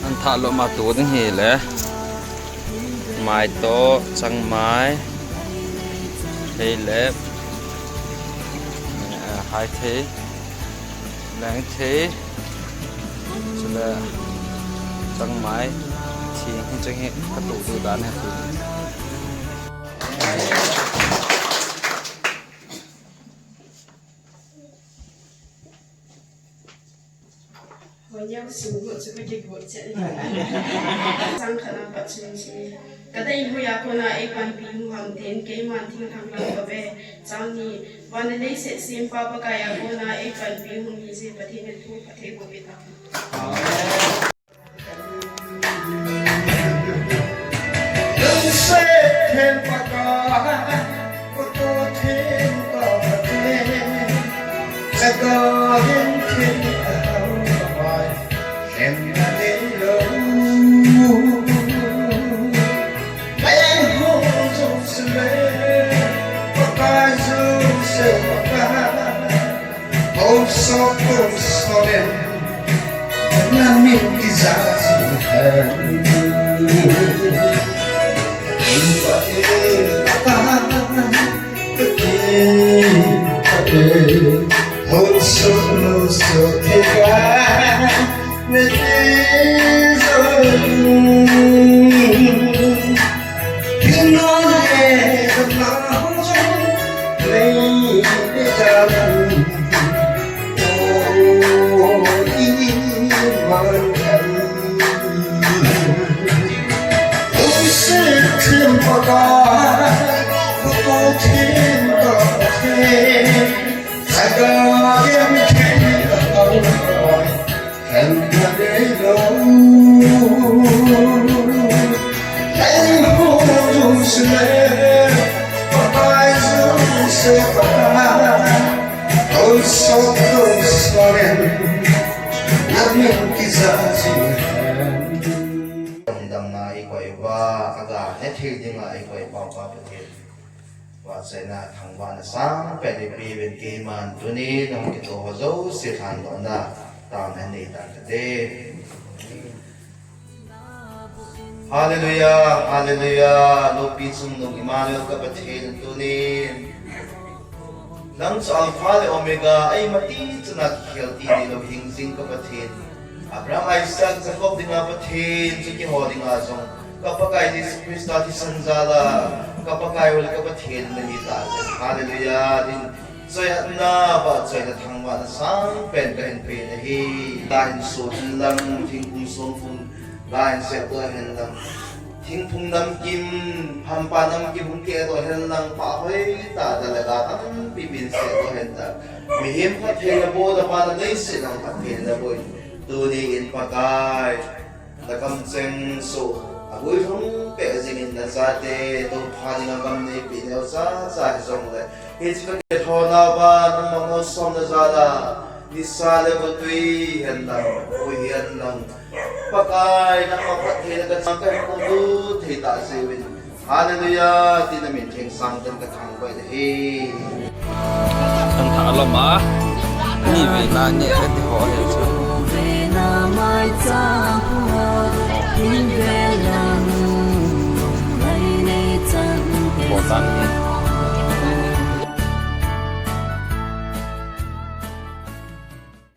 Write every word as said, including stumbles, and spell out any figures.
An thah lom a tu ding hi le. Mai toh, changmai. Hei le. Eh, hai thei. Leng thei. Chule changmai. Thing hi chang hi ka tu tu dan hi tu. Hoineu sim got chu ka kigot chet ni. Chang khat na pat chun si. Ka dei hui a kona ei panpi hung ham tin, keiman thing thang lang ka ve. Chang ni, van le leiset sempa Pakai a kona ei panpi hung hi je, Pathen in thu phatthei boh peh ta. Hom sot, hom sot em, na min kija jing hen. Hom sot, hom sot em, na min kija jing hen. Damna i koi uva, aga hethei dinga i koi uva, Pa Pathen. Vahchoina thangvahna sangpen eipeuvin keiman tuni nahung kitoh ho jouse lhandohna taona nei tan kate. Hallelujah, hallelujah. Loupi chungnung Emmanuel ka Pathen, tuni nang chu Alpha le Omega, eima tichun a kikhel ti neilou hingjing ka Pathen. Abraham, Isaac, Jacob dinga Pathen, chu keiho dinga jong ka Pakai Jesu Christa thisan jal a ka Pakai u le ka Pathen nahi tah jeh. Hallelujah. Din choiatna, vahchoina thangvahna sangpen kahin pe nahi. Lahin so hen lang, thingphung songphung lahin sehdoh hen lang. Thingphung namkim, hampa namkim hung kehdoh hen lang, pahhoi tah tah le la tampi min sehdoh hen lang. Mihem phattheina boh, na pa na leiset a phattheina boh in. Tuni in Pakai, na kamcheng soh, aguilhung peh jingin na chate, Topa dinga gam neipeh neo chacha hijongle, hiche ka kilhona uva, nangma malsomna jal a, nisa le gotwi hen lang, ui hen lang, Pakai, nangma phattheina ka chang kahin punglut thei tah jeh uvin. Hallelujah, tin na min theng sangtah in ka thangvah nahi. Kan thah lom a, ni veina neh kati ho hi chu.